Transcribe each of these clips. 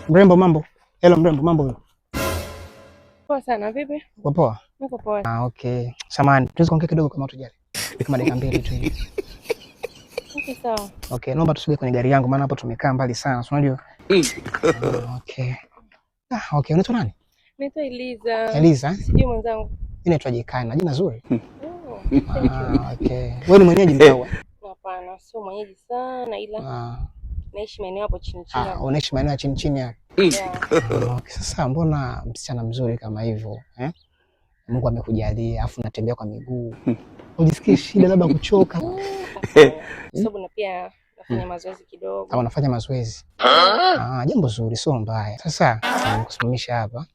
Mrembo mambo. Hello mrembo, mambo. Poa sana, vipi? Uko poa? Niko poa. Ah, okay. Samahani, tunaweza kuongea kidogo kama hutujali? Kama dakika 2 tu hivi. Okay, sawa. Okay, naomba tusogee kwenye gari yangu maana hapo tumekaa mbali sana, si unajua? Ah, okay. Ah, okay, unaitwa nani? Naitwa Eliza. Eliza? Sijui mwenzangu. Mimi naitwa Jekana, jina zuri. Oh, Ah, okay. Wewe ni mwenyeji mtaa? hapana, sio mwenyeji sana ila Ah, naishi maeneo hapo chini chini. ah, unaishi maeneo ya chini chini hapo. Yeah. Ah, okay. Sasa mbona msichana mzuri kama hivyo, eh? Mungu amekujalia, afu unatembea kwa miguu. Ujisikii shida labda kuchoka? Hapana. Sababu na pia nafanya mazoezi kidogo. Au unafanya mazoezi? Ah, jambo zuri, sio mbaya. Sasa nimekusimamisha hapa,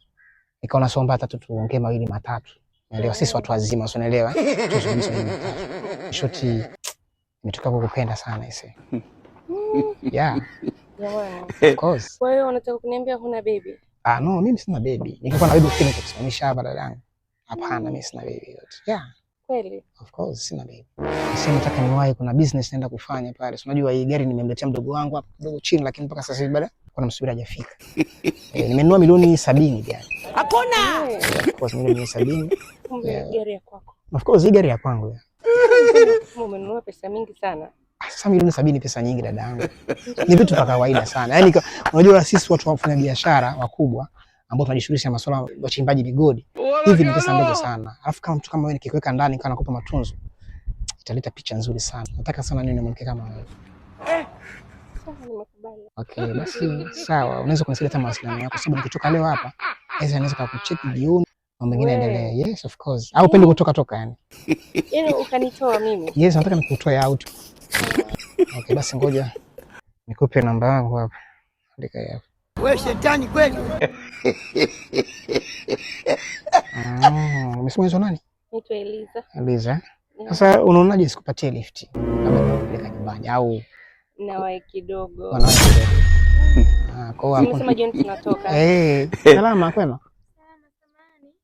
nikaona sio mbaya hata tuongee mawili matatu. Naelewa sisi watu wazima, sio, unaelewa? Tuzungumze mawili matatu. Shoti, nimetoka kukupenda sana ise. Yeah, Jamani. of course. Kwa hiyo unataka kuniambia huna baby? Ah, no, mimi sina baby. Ningekuwa na baby fikiri ningekusimamisha hapa dadangu. Hapana, mimi sina baby yote. Yeah, Kweli? of course sina baby. Sasa nataka niwahi, kuna business naenda kufanya pale. So unajua hii gari nimemletea mdogo wangu hapa kidogo chini, lakini mpaka sasa hivi bado kuna msubiri hajafika. Nimenunua milioni 70 gari. Hakuna. Yeah, of course milioni 70. Kumbe Yeah. gari ya kwako. Of course hii gari ya kwangu. Yeah. Umenunua pesa mingi sana. Ah, sasa milioni 70 pesa nyingi dadangu. Ni vitu vya kawaida sana. Yaani unajua sisi watu wafanya biashara wakubwa ambao tunajishughulisha na masuala ya wachimbaji migodi, hivi ni pesa ndogo sana. Alafu kama mtu kama wewe nikiweka ndani kana nakupa matunzo, italeta picha nzuri sana. Nataka sana niwe na mwanamke kama wewe. Sawa, nimekubali. Okay, basi sawa. Unaweza kunisaidia hata mawasiliano yako sababu nikitoka leo hapa, naweza kukucheki jioni mambo mengine We. yaendelee. Yes, of course. Au pendi kutoka toka yani. Yaani ukanitoa mimi. Yes, nataka nikutoe out. Okay, basi ngoja nikupe namba yangu hapa. Andika hii hapa. We shetani kweli. Ah, umesema hizo nani? Naitwa Eliza. Eliza. Sasa unaonaje sikupatie lift? Labda nikupeleka nyumbani au Nawahi kidogo. wanawake kidogo. Ah, kwa hiyo Umesema hakuna. jioni tunatoka. Eh, salama kwema?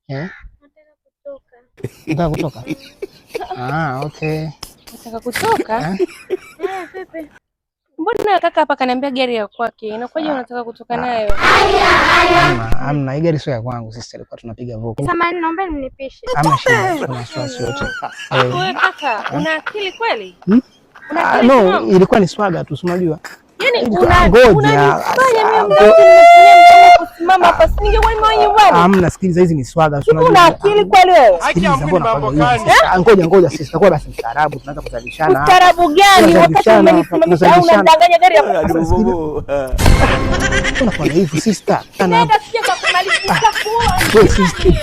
Eh? Nataka kutoka. Ah, okay. Nataka kutoka? Eh? Mbona kaka hapa kaniambia gari ya kwake? Inakuwaje unataka kutoka nayo? Hamna, hamna, hii gari sio ya kwangu, sisi tulikuwa tunapiga voko. Samahani, naomba mnipishe. Hamna shida, tuna wasiwasi wote. Eh. Wewe kaka, una akili kweli? Hmm? Una Ah, akili no, timamu? ilikuwa ni swaga tu, si unajua. Yaani Ilikuwa- una ngoja. unanifanya Ah, mimi muda wote nimetumia mdomo kusimama hapa. Si ningekuwa nimewahi nyumbani. Hamna, sikiliza, hizi ni swaga, si Hivi unajua. una akili kweli wewe? Sikiliza, mbona fanya hivi? Ah, ngoja ngoja, sisi tutakuwa basi mstaarabu, tunaanza kuzalishana hapa. Ustaarabu gani wakati Tunazalishana hapa, umenisimamisha au tunazalishana. unadanganya gari ya kwako? Sasa sikiliza. Mbona fanya hivi sister? Ana Nenda sije kakumaliza kuwa. wewe sister.